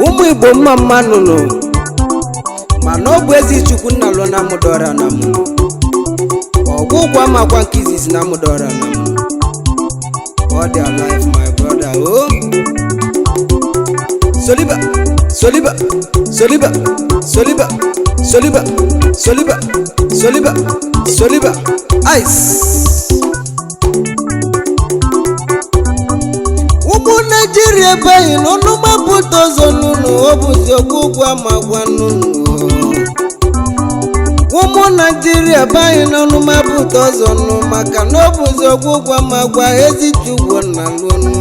Ụmụ Igbo mma mma nụnụ, mana ọ bụ ezi Chukwu nna lụ na mụdọra na mụ ọgwụgwọ makwa nke izizi na mụdọra na mụ. Ọ dị alive, my brother. Oh, soliba soliba soliba soliba soliba soliba soliba soliba ice. Ụmụ Naijiria ebeghị n'ọnụ mapụta ọzọ n'ụlọ, ọ bụzi ọgwụgwọ amagwa n'ụlọ. Ụmụ Naijiria ebeghị n'ọnụ mapụta ọzọ nụ, maka na ọ bụzi ọgwụgwọ amagwa ezichugwo na lụnụ.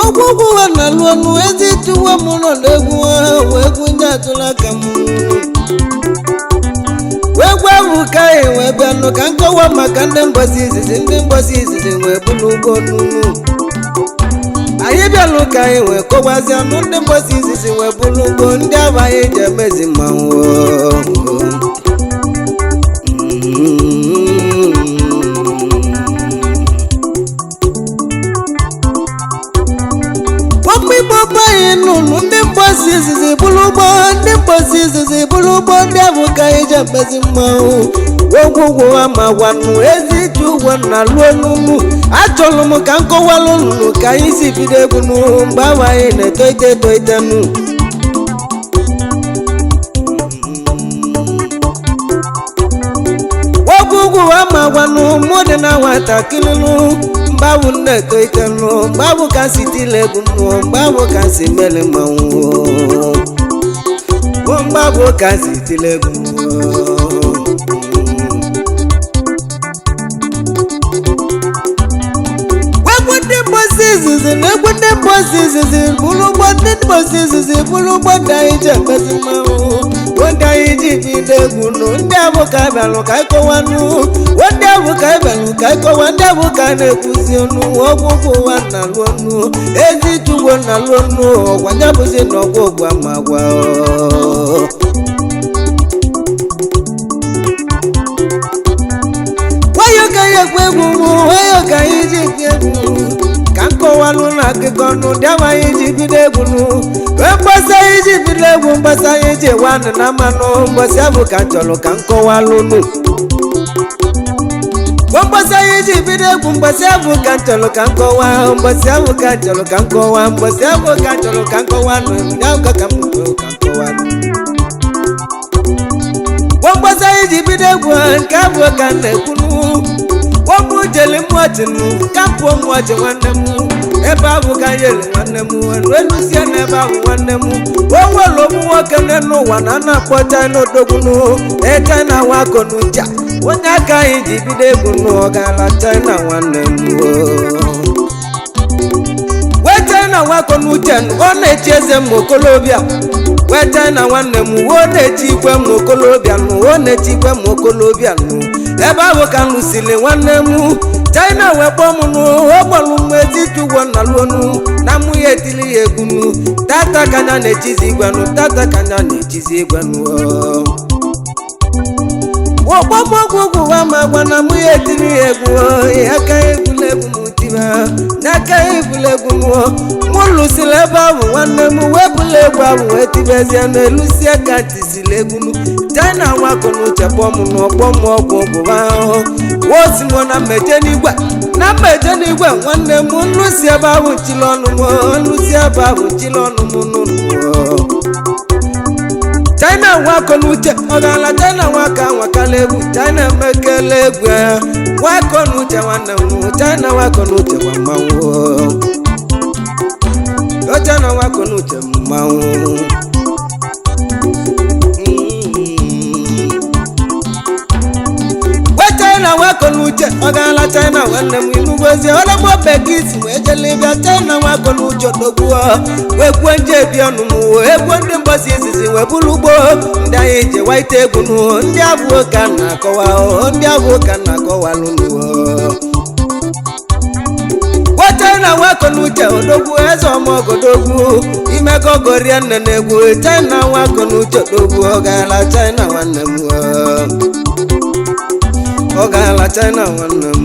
Ọgwụgwọ ha na lụnụ ezichugwo m nọ n'egwu wee egwu ndị atụla aka m wee gwa ahụ ka anyị wee bịanụ ka nkọwa maka ndị mgbasi izizi, ndị mgbasi izizi wee bụrụ ụgbọ n'unu. Anyị bịalụ ka anyị wee kọwazi anụ ndị mgbasi izizi wee bụrụ ụgbọ ndị ahụ anyị ji emezi mmanwụ. Ụmụ Igbo be anyị nụnụ, ndị mgbasi izizi bụrụ ụgbọ, ndị mgbasi izizi bụrụ ụgbọ ndị ahụ ka anyị ji emezi mmanwụ. Ogwugwu ha ma gwanụ ezi ji ụgwọ na luo n'ugwu. Achọrọ m ka m kọwalụ nụ ka anyị si bido egwu nụ mgbe ahụ anyị na-etoite etoite nụ. Ogwugwu ha ma gwanụ mụ dị na nwatakịrị nụ mgbe ahụ m na-etoite nụ, mgbe ahụ ka m si tile egwu nụ, mgbe ahụ ka m si meli mmanwụ, mgbe ahụ ka m si tile egwu nụ. Egwu ndị mgbasi izizi na egwu ndị mgbasi izizi bụrụ ụgbọ, ndị mgbasi izizi bụrụ ụgbọ ndị anyị ji emezi mmanwụ, ndị anyị ji bido egwu nụ. Ndị abụ ka abịalụ ka ịkọwanụ, ndị abụ ka abịalụ ka ịkọwa, ndị abụ ka a na-ekwuzi ọnụ ọgwụgwụ ụwa na lụ ọnụ ezi chugbo na lụ ọnụ ọgwa ya bụzi na ọgwụ ụgwa ma gwa. Nwayọ ka anyị ekwe egwu mụ, nwayọ ka anyị ji bi egwu, ka m kọwalụ na akụkọ nụ ndị ahụ anyị ji bido egwu nụ. Wee mgbasa anyị ji bido egwu, mgbasa anyị ji wanụ na mmanụ mgbasa abụ ka m chọrọ ka m kọwalụ nụ. Mgbasa anyị ji bido egwu, mgbasa abụ ka m chọrọ ka m kọwa, mgbasa abụ ka m chọrọ ka m kọwa, mgbasa abụ ka m chọrọ ka m kọwa nụ, ndị ahụ ka m chọrọ ka m kọwa nụ. Mgbasa anyị ji bido egwu nke abụọ ka m na-ekwunu. Ọmụ jeli mmụọchị nụ kampụ mmụọchị nwanne m, ebe ahụ ka nyere nwanne m elusie n'ebe ahụ nwanne m o nwere ụmụ nwoke n'elu ụwa na na-akpọ China odogwunu e China nwakonucha onye aka anyị ji bido egwu nụ. Ọ gaala China nwanne m wee China nwakonuche ọ na-echi eze m okolobịa, wee China nwanne m ọ na-echi igwe m okolobịa nụ, ọ na-echi igwe m okolobịa nụ. Ebe ahụ ka m lụsiri nwanne m China wee kpọọ m nụ, ọ kpọrọ m etiti ụgwọ nna luonu na mụ ya etili ya egwu nụ. Tata ka anya na-echizi igwe nụ, tata ka anya na-echizi igwe nụ. Ọgbọmọgwụgwụ wa ma gwa na mụ ya etiri ya egwu aka egwuregwu m tiba n'aka egwuregwu m. Mụ lụsiri ebe ahụ nwanne m wee bụla egwu ahụ wee tibezie n'elusie ka tisiri egwu m. China nwakọnuche kpọọ m n'ọkpọ m ọgwụ ọgwụ ahụ wosimụ na mmeje n'igwe na mmeje n'igwe nwanne m nlụsi ebe ahụ nchili ọnụ m, nlụsi ebe ahụ nchili ọnụ m n'ụlọ. China nwakonuche ọ gaala China nwaka nwakala egwu China emekela egwu ya nwakonuche nwanne m China nwakonuche gwa mmanwụ o China nwakonuche mmanwụ. Wee China nwakonuche. n'uche ọ gaala China nwanne m inugozie ọlọgbo bekee wee jele bịa China nwakọ n'uche odogwu wee kwuo nje ebi ọnụ m egwu ndị mgbasa izizi wee bụrụ ugbo ndị anyị ji waite egwu nụ ndị abụọ ka m na-akọwa ndị abụọ ka m na-akọwalụ nụ gwa China nwakọ n'uche odogwu eze ọmọgodogwu imegogorie nne na egwu China nwakọ n'uche odogwu ọ gaala China nwanne m ọ gaala China nwanne m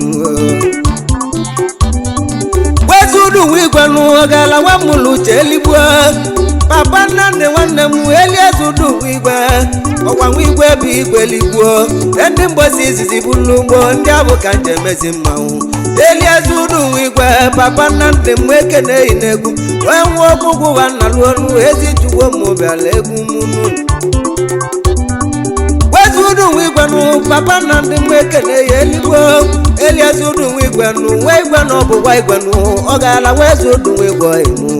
wezudu nwa igwe nụ ọ gaala nwa m n'uche eligbuo papa nnamdị nwanne m eliezudu nwa igwe ọkwa nwa igwe bụ igwe ligbuo ndị mgbosi izizi bụrụ ugbo ndị abụ ka njem ezi mmanwụ eliezudu nwa igwe papa nnamdị m ekeneyi n'egwu wee nwụọ ọgwụgwụ ụwa nna luonu ezi juwo m bịala egwu mụnụ wezudu nwa igwe nụ papa nnamdị m ekene ya eligbo eliezudu nwa igwe nụ nwa igwe na ọbụgwa igwe nụ ọ gaala wezudu nwa igwe ịmụ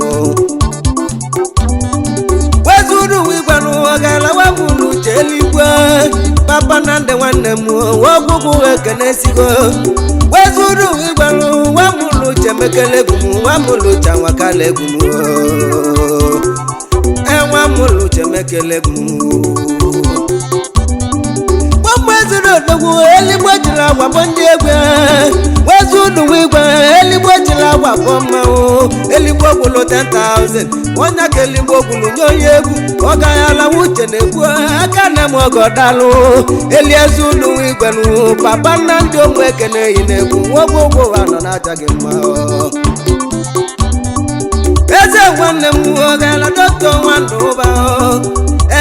wezudu nwa igwe nụ ọ gaala wemụ n'uche eluigwe papa nnamdị nwanne m nwa ọgwụgwụ ekene sigo wezudu nwa igwe nụ nwa mụ n'uche mekele egwu m nwa mụ n'uche anwakala egwu m enwa mụ n'uche mekele egwu m gbamgbezuru odogwu eluigwe jiri agwa bụ ndị egwe wezudu nwa igwe eluigwe jiri agwa bụ mmanwụ eluigwe gwụlụ 10,000 onye ka eluigwe gwụlụ nye onye egwu ọ gaghị alawa uche na-egwu aka na m ọgọ dalụ eliezudu nwa igwe nụ papa nna ndị ụmụ ekene yi na-egwu nwoke ụgwọ ụwa nọ na-aja gị mma eze nwanne m ọ gaala dọkịta nwandụ ụba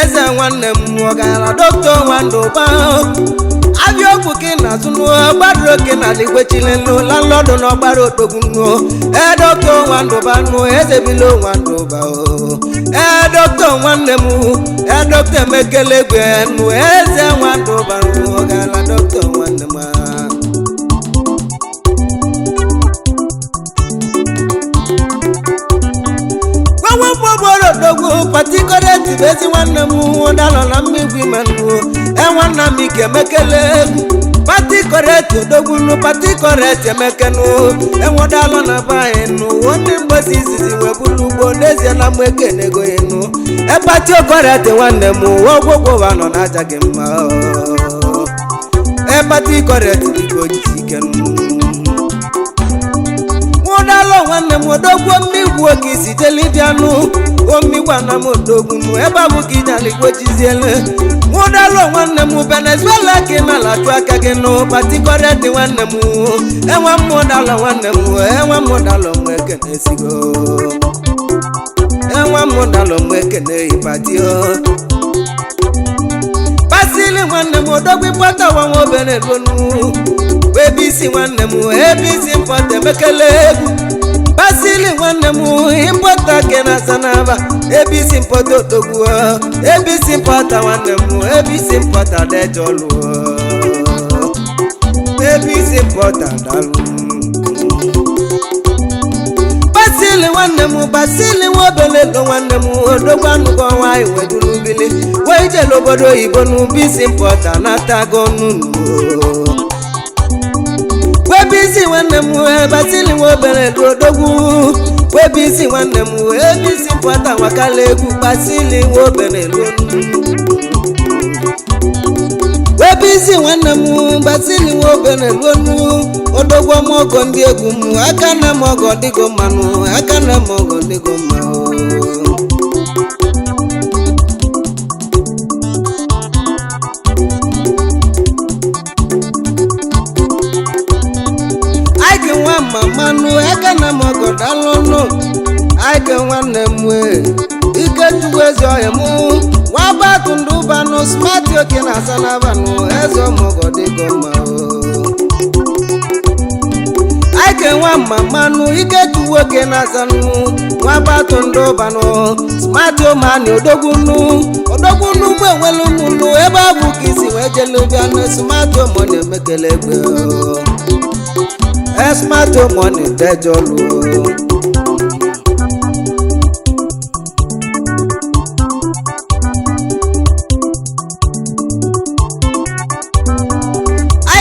eze nwanne m ọ gaala dọkịta nwandụ ụba abịa ọgwụ gị na-azụ nụọ gbadoro gị na adịgwechile nụ landlọdụ na ọgbara odogwu nụ ee dọkịta nwandụ ụba nụ eze bilo nwandụ ụba ee dọkịta nwanne m ee dọkịta emekele egwe nụ eze nwandụ ụba nụ ọ gaala dọkịta nwanne m a. Odogwu patikoreti bụ ezi nwanne m dalọ na mmigwe imenụ enwanna m ike emekele egwu patikoreti odogwu nụ patikoreti emekenụ enwedalọ na be anyị nụ ndị mgbosi izizi wee bụrụ ugbo n'ezie na mgbe ekenego enu epati okoreti nwanne m ọgwụgwụ ụwa nọ na-aja gị mma epati koreti dịka ojisi ike nụ nwụdalụ nwanne m odogwu mmigwu oke isi jelibịanụ omigwana m odogwu nụ ebe abụ ka ijaligwochiziele nwụdalụ nwanne m venezuela ka ị na-alachụ aka gị nụ patikọreti nwanne m enwe mmụdalụ nwanne m enwe mmụdalụ m ekene sigo enwe mmụdalụ m ekene ịpatio pasili nwanne m odogwu ịkpọtawa nwa obere ronu ebe isi nwanne m ebe isi mpọta emekele egwu basili nwanne m impọta ke na asanaba ebe isi mpọta odogwu ebe isi mpọta nwanne m ebe isi mpọta dejọlụ ebe isi mpọta dalụ basili nwanne m basili nwa obelelo nwanne m odogwu anụgo nwanyị weduru bili wee jele obodo oyibo n'ubi isi mpọta natago nunu webisi nwanne m basili nwa obere odogwu webisi nwanne m ebisi mpọta nwakala egwu basili nwa obere webisi nwanne m basili nwa obere luonu odogwu ọmọgọ ndị egwu m aka na m ọgọ dịgo mmanụ aka na m ọgọ dịgo mmanụ. Ike nwa mama nụ aka na m ọgọ dalụnụ ike nwanne m wee ike chukwu ezi ọhịa mụ nwa batụ ndụ banụ smart oke na asanabanụ eze ọmọgọ dịgo mma ike nwa mama nụ ike chukwu oke na asanụ nwa batụ ndụ banụ smart omani odogwu nụ odogwu nụ ụgbọ enwelu mụnụ ebe ọ bụ ka isi wee jelu bịa nụ smart omoni emekele egbe esmato money dẹjọ lu.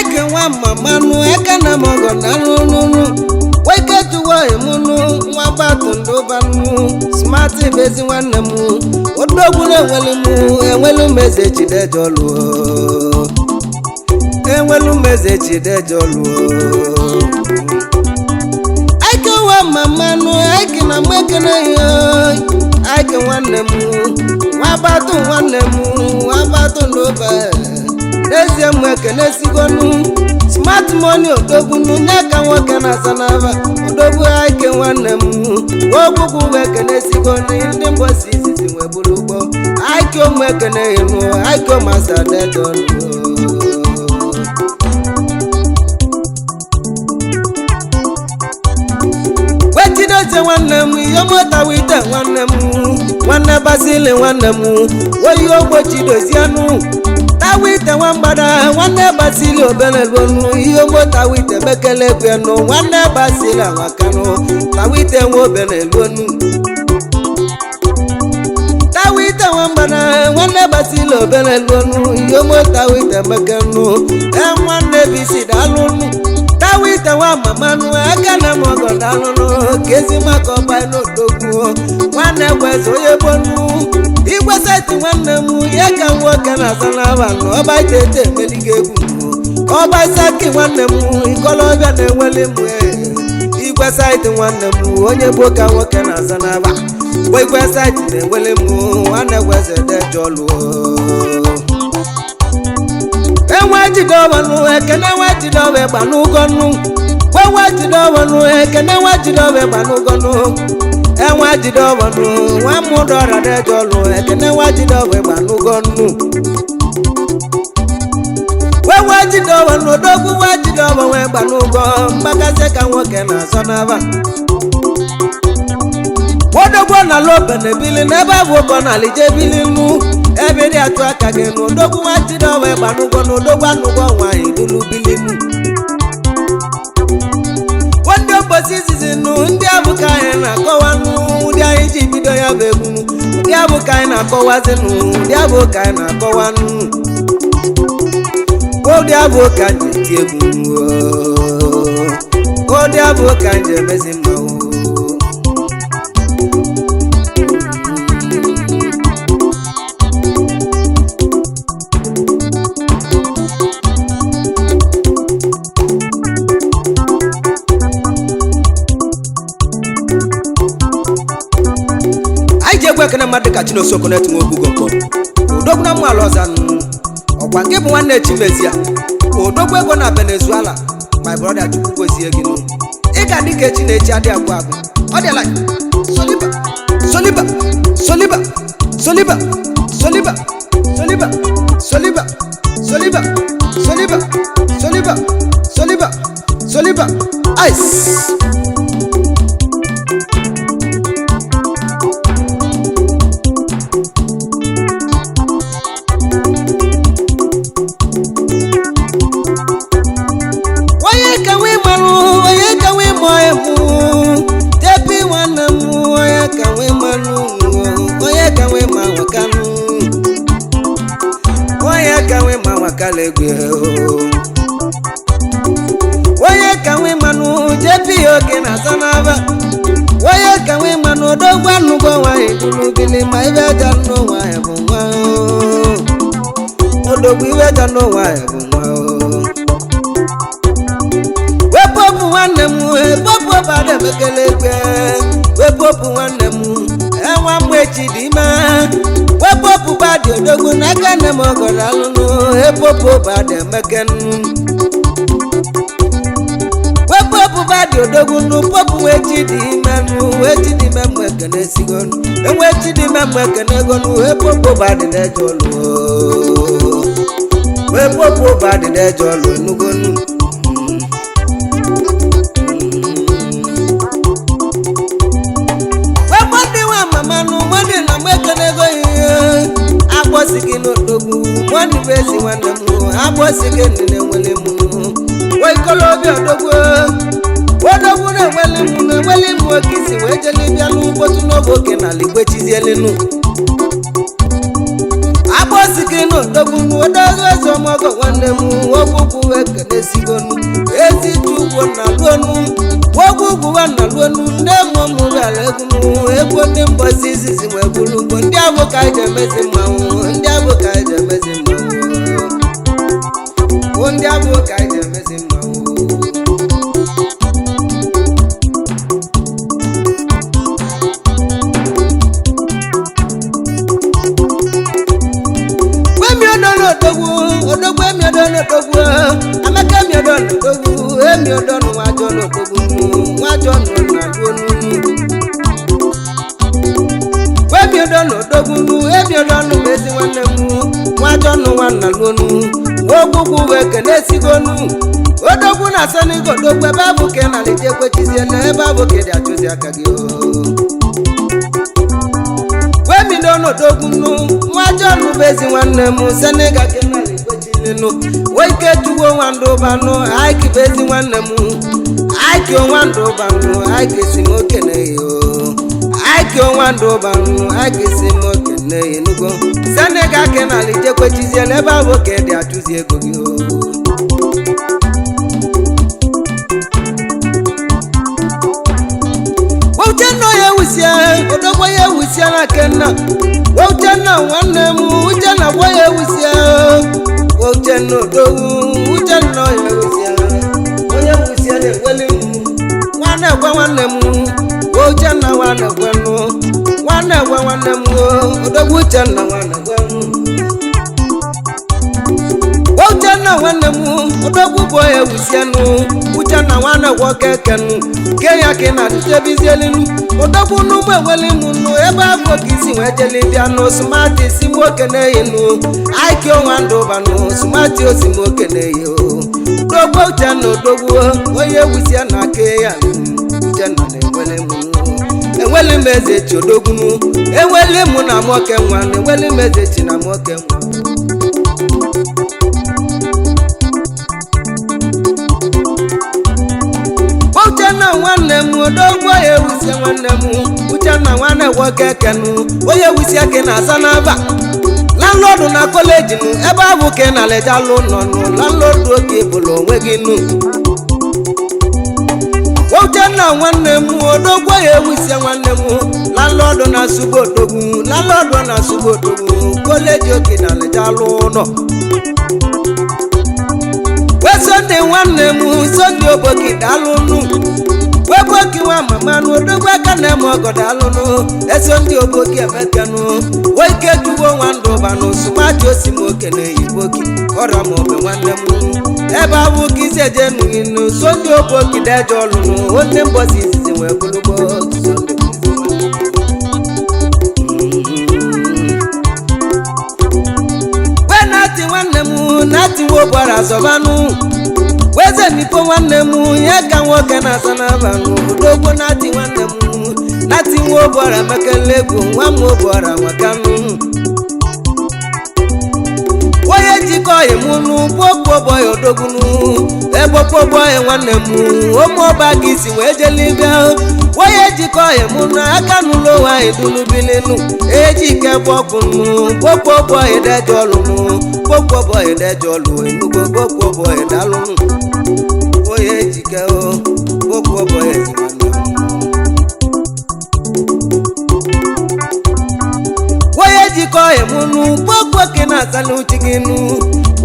Ike nwa mama nụ eke na m ọgọ na alụnụnụ weketuwa emunu nwa gbatụndụbanụ smart bụ ezi nwanne m odogwu na-enwelu m enwelu m eze chidejọlụ enwelu m eze chidejọlụ aikewa mamanụ aike na mekene ya aike nwanne m nwa gbatụ nwanne m nwa gbatụndụba n'ezie m ekenesigonu smart money odogbunu nye ka nwoke na-asa n'aba odogwu ike nwanne m ogwugwu wee kenesigonu ndị mgbosi izizi wee buru ụgbọ ike ụmụ ekene enu ike masa dedonu. Wechidozie nwanne m ihe mụtawa ite nwanne m nwanne basili nwanne m oyi ogbochidozianụ tawa ite nwa mgbada nwanne basili obere luonu ihe ogbo ite mekele egwenu nwanne basili amakanụ tawa ite nwa obere luonu tawa ite nwa mgbada nwanne basili obere luonu ihe ogbo tawa ite mekenu e nwanne bisi dalụnụ tawa ite nwa mamanụ aka na m ọgọ dalụnụ ka ezi maka ọgba n'odogwu nwanne gweze onye bonu igwe saịtị nwanne m ya ka nwoke na-asa n'abalị ọba tete emeligo egwu ọba saki nwanne m ikolobịa na-enweli m igwe saịtị nwanne m onye gboo ka nwoke na-asa n'aba igwe saịtị na-enweli m nwanne gweze dejọlụ enwe jidọbanụ ekene nwe jidọba gbanụgọnụ gwenwe jidọbanụ ekene nwe jidọba gbanụgọnụ enwe jidọbanụ nwa mụdọra dejọlụ ekene nwe jidọba gbanụgọnụ gwenwe jidọbanụ odogwu nwe jidọba nwe gbanụgọ mgbakasị ka nwoke na-azọ n'aba odogwu na lobe na-ebili n'ebe abụ ụkọ na alije bili nụ ebe dị atụ aka gị nụ odogwu nwa jidọba gbanụgọ na odogwu anụgọ nwaanyị dulu bilinu ndị mgbosi izizi nụ ndị abụ ka anyị na-akọwa nụ ndị anyị ji bido ya bụ egwu ndị abụ ka anyị na-akọwazi nụ ndị abụ ka anyị na-akọwa nụ ụdị abụ ka anyị eti egwu ụdị abụ ka anyị emezi mmanwụ. Anyị ji egwu ekene mmadụ ka Chinonso Okonetu nwe ogbugo mkpọ odogwu na mma ala ọzanụ ọkwa nke bụ nwanne Chimezie odogwu ego na Venezuela my brother Chukwu gozie gị nụ ị ga dị ka echi na echi adị agwụ agwụ ọ dịla soliba soliba soliba soliba soliba soliba soliba soliba soliba soliba soliba soliba ice. Onye ka nwe marụ onye ka nwe mụọ emu tepi nwanne m onye ka nwe marụ onye ka nwe ma nwakanụ onye ka nwe ma nwakala egwu onye ka nwe manụ jepi oke na asa n'aba onye ka nwe manụ odogwu anụgo nwaanyị duru gịnị ma ibe ga nụ nwaanyị bụ nwa odogwu ibe ga nụ nwaanyị bụ nwa. Wepụpụ nwanne m wepụpụ ọbara emekele egwe wepụpụ nwanne m enwa mgbe echi dị ime wepụpụ badị odogwu n'aka nne m ọgọrọ alụnụ epụpụ badị emekenu wepụpụ badị odogwu nụ pọpụ echi dị ime nụ echi dị ime mgbe ekene sigonu enwe echi dị ime mgbe ekene gonu epụpụ badị na-eje ọlụ wepụpụ badị na-eje ọlụ enugonu. Wepụdị nwa mama nụ mmadụ na mgbe ekene ihe agbọsị gị n'odogwu nwanne bụ ezi nwanne m agbọsị gị nne na-enwele m wekọlọbịa odogwu odogwu na-enwele m na-enwele m nwoke isi wee jele bịa n'ugbotu n'oge oke na ala igwe chizielenu agbọsị gị n'odogwu odogwu eze ọmọgọ nwanne m ogbugbu ekenesigonu ezi chukwu na luonu ogwugwu na luonu ndị mmụọ m bịara egwu m egwu ndị mbọsi izizi wee buru ugbo ndị abụ ka anyị ji emezi mmanwụ ndị abụ ka anyị ji emezi mmanwụ ndị abụ ka anyị ji emezi mmanwụ. Emi odo n'odogwu odogwu emi odo n'odogwu amaka emi odo n'odogwu emi odo n'nwajọ n'odogwu nwajọ n'onaluonu emi odo n'odogwu emi odo n'mezi nwanne m nwajọ n'nwannaluonu ogbugbu wee kenesigonu odogwu na asanigo odogwu ebe abụ ka ị na-alite ekwechizie na ebe abụ ka ị dị achụzi aka gị o. Wemido n'odogwu nwa John bụ ezi nwanne m Senegal kenal ekwechilinu wike chukwu nwandụbanụ aiki bụ ezi nwanne m aiki nwandụbanụ aiki si m okeneghị o aiki nwandụbanụ aiki si m okeneghị nugo Senegal kenal jekwechizie n'ebe ahụ ka ị dị achụzi ego gị o. Uchenna ya ewusia odogbo ya ewusia na kenna Uchenna nwanne m Uchenna gwa ya ewusia Uchenna odogwu Uchenna ya ewusia onye ewusia na-eweli m nwanne gwa nwanne m Uchenna nwanne gwanụ nwanne gwa nwanne m odogwu Uchenna nwanne gwanụ Uchenna nwanne m odogwu bụ ya ewusianụ Uchenna nwanne gwa kekenu ke ya ka ị na-adịtebizielinu odogwu n'ụgbọ eweli m nụ ebe afọ ka isi wee jeli bịa nụ sumati si m oke na-eyinu aiki onwa ndụbanụ sumati osi m oke na-eyi o odogwu Uchenna odogwu onye ewusia na aka ya Uchenna na-eweli m enweli m eze chi odogwu enweli m na moke nwa na enweli m eze chi na moke nwa. Uchenna nwanne m odogwu ya ewusie nwanne m Uchenna nwanne nwoke kenu onye ewusie ka na-asa n'aba landlọdụ na kọleji nụ ebe ahụ ka ị na-alejalụ nọ nụ landlọdụ oge bụrụ onwe gị nụ. Uchenna nwanne m odogwu ya ewusie nwanne m landlọdụ na asụgbo odogwu landlọdụ na asụgbo odogwu kọleji oge na-alejalụ ụlọ. Wesonde nwanne m Sunday oboki daalụnụ weboki nwa mama nụ odogwu aka na eme ọgọ daalụnụ eso ndị oboki emekenụ wike chugbo nwandụbanụ sumati osi m oke na eyiboki ọrịa ma obe nwanne m ebe abụ ka isi eje nụghịnụ Sunday oboki deje ọlụnụ onye mbọsi izizi wee bụrụgbo Sunday. We nati nwanne m nati wo gbara azọbanụ weze nipo nwanne m ya ka nwoke na-asa n'abanụ odogwu nati nwanne m nati nwa ogbora emekele egwu nwa m ogbora nwakanụ onye jikọ imụnụ gbogboboya odogbunu egbogboboya nwanne m ụmụọba ka isi wee jelibịa onye jikọ imụnụ aka n'ụlọ nwanyị dulubilinu ejike gbọkụnụ gbogboboya dejọlụnụ gbogboboya dejọlụ enugo gbogboboya dalụnụ onye jike gbogboboya nwanne m onye jikọ emunu gbogbo ke na-asala uche gị nụ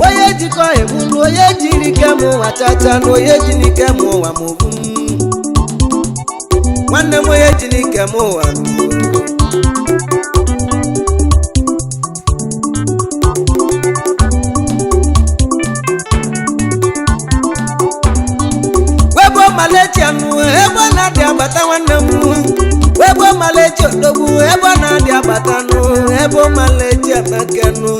onye jikọ emunu onye jiri ike m ụwa chacha nụ onye jiri ike m ụwa ma obu nwanne m onye jiri ike m ụwa nụ. Webo malechi anụ ebe ọ na-adị agbata nwanne m webo malechi odogwu ebe ọ na-adị agbata nụ ebe malechi emekenụ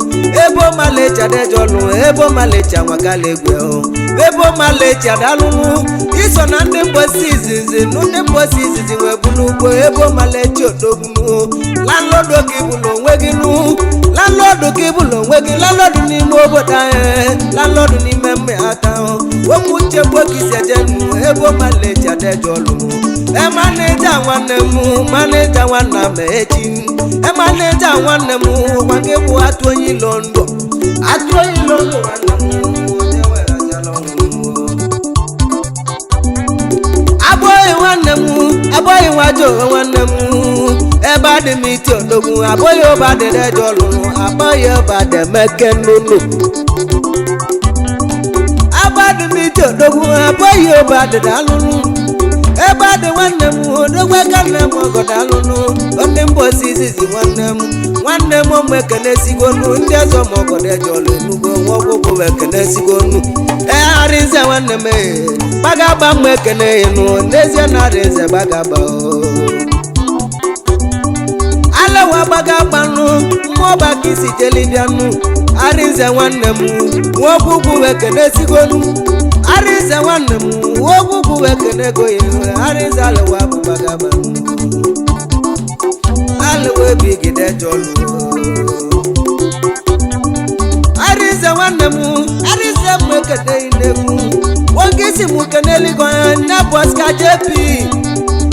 ebe malechi adejọlụ ebe malechi anwakala egwe o ebe malechi adalụnụ iso na ndị mgbosi izizi nụ ndị mgbosi izizi wee bulu ugbo ebe malechi odogwu nụ landlọdụ ka ibụlụ onwe gị nụ landlọdụ ka ibụlụ onwe gị landlọdụ n'ime obodo anyị landlọdụ n'ime mmịata Ụmụ uche gbokisi ejenu ebe maleji adeje ọlụ. Emaneja nwanne m, maneja nwanna m echi, emaneja nwanne m, gwa gị bụ atụ onye ilo ndụ, atụ onye ilo ndụ nwanne m, onye were aziala ọnwụ. Abụghị nwanne m, abụghị nwa jọọ nwanne m, ebe adị m iti odogwu, abụghị ụba dịrị eje ọlụ, abụghị ụba dị emeke nnụnụ. Abadị m iti odogwu, abụghị ụba dịrị alụlụ, ebe adị nwanne m odogwu, aka nne m ọgọdọ alụlụ, ndị mba osi izizi nwanne m, nwanne m ụmụ ekene sigonu, ndị ọzọ ma ọgọdọ eje ọlụ enugo nwa ọgwụgwụ ekene sigonu. Ee, arịnze nwanne m, ee, gbagagba m ekene enu n'ezie na arịnze gbagagba o alewa gbagagbanụ mmụọ gbaka isi jelibianụ. Arịnze nwanne m, nwaogwugwu ekene sigonu. Arịnze nwanne m, nwaogwugwu ekene goye. Arịnze alewa bụ gbagagbanụ, alewa ebigide jọlụ. Arịnze nwanne m, arịnze m ekene inegwu nwoke isi m keneligwe nne bụ Oscar JP,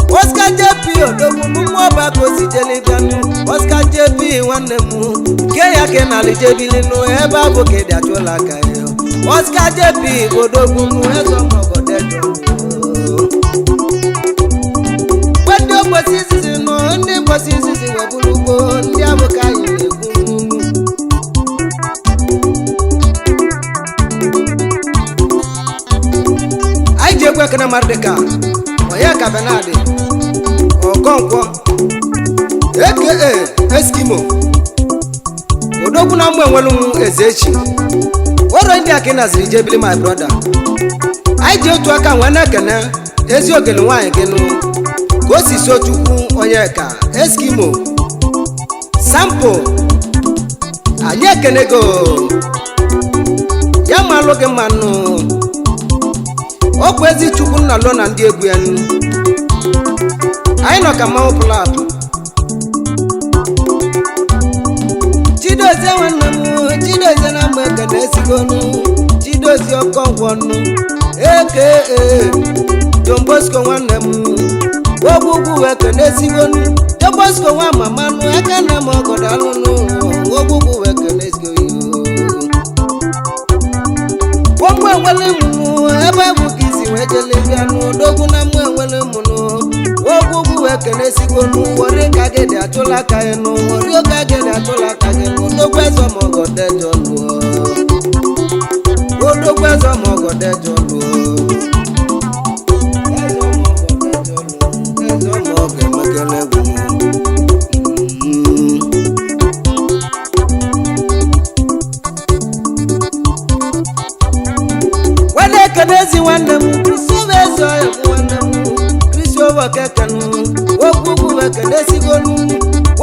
Oscar JP odogwu mmụọ ọba ka o si jeli bịanụ. Oscar JP nwanne m, ke ya ke na lijebilinu ebe abụ ka ịdị achụla aka ya. Oscar JP odogwu m, eze ọmọgọdejo. Ndị ụbọchị izizi nọ, ndị ụbọchị izizi wee bụrụ ugbo ndị abụ ka anyị na-ekwu n'unu. Anyị ji egwu ekene mmadụ dịka onye ka Benadị Okonkwo aka Eskimo odogwu na mgbe enwelu m eze echi oro ndị a ka ị naziri jebili, my brother. Anyị ji otu aka nwee na-ekene ezi ogele nwaanyị gị nụ ka o si so Chukwu onye ka Eskimo sampo, anyị ekenego ya ma alụ gị mma nụ. Ọ bụ ezi Chukwu nna lụọ na ndị egwu ya nụ. Anyị nọ ka mmanwụ pụrụ apụ. Chidozie nwanne m, Chidozie na mma ekene esigonu. Chidozie Ọkọngwọnụ eke John Bosco nwanne m, ogwugwu ekene esigonu. John Bosco nwa mamanụ aka nne m ọgọdọ alụnụ, ogwugwu ekene esigo. Ụmụ enwele mụnụ ebe bụ ka isi wee jele bịanụ odogwu na mụ enwele mụnụ, ogwugwu ekene sigonu. Wori ka gị dị atụla aka gị nụ, wori ka gị dị atụla aka gị nụ, odogwu eze mọgọdejọ lụọ, odogwu eze mọgọdejọ lụọ, eze mọgọ emekele egwu. Nwanne ekene ezi nwanne m Kristofa eze ọya bụ nwanne m Kristofa kekenu ogwugwu ekene sigonu,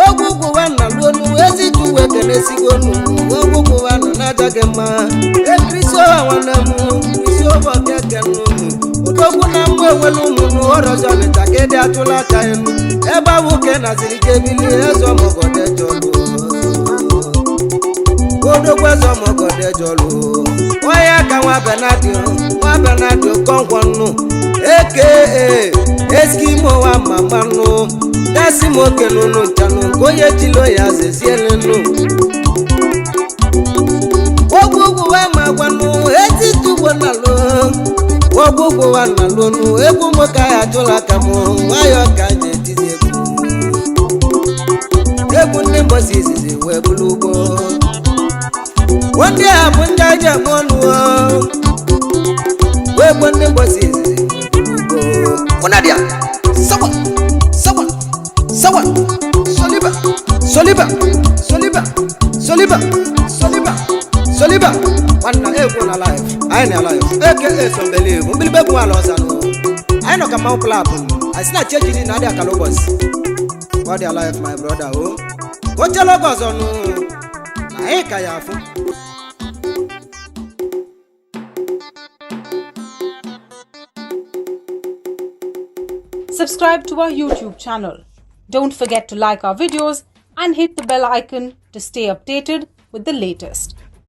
ogwugwu nwanna luonu ezi juwu ekene sigonu, ogwugwu nwanna na-aja gị mma. E Kristofa nwanne m, Kristofa kekenu odogwu na mmụ enwelu ụmụnụ ọrọzọlịta ka ịdị atụla aka elu ebe ahụ ke naziri jebili eze ọmọgọdejọlụ, odogwu eze ọmọgọdejọlụ onye aka nwa Benadi, nwa Benadi Okonkwo nnu eke Eskimo wa mama nnu dasi m oke nunu nchanụ nke onye jilo ya zezielenu. Ogwugwu wa ma gwanụ etitugbo na lụ, ogwugwu wa na lụnụ egwu m ka ya jụla aka m nwayọọ ka ji etizi egwu, egwu ndị mbọsi izizi wee bụrụ ugbo. Ndị a bụ ndị aja eme ọnụ wee gbuo ndị mbọsi izizi wee bụrụ ugbo. Ụnadia sawa sawa sawa, soliba soliba soliba soliba soliba soliba nwanna egwu na live, anyị na live eke esombele egwu mbilibe egwu ala ọzanụ. Anyị nọ ka mmanwụ klapụ anyị si na chejiri na adị akala ụbọchị. Ọ dị alive, my brother o ka o chela oge ọzọ nụ na anyị ka ya afụ. Subscribe to our YouTube channel. Don't forget to like our videos and hit the bell icon to stay updated with the latest.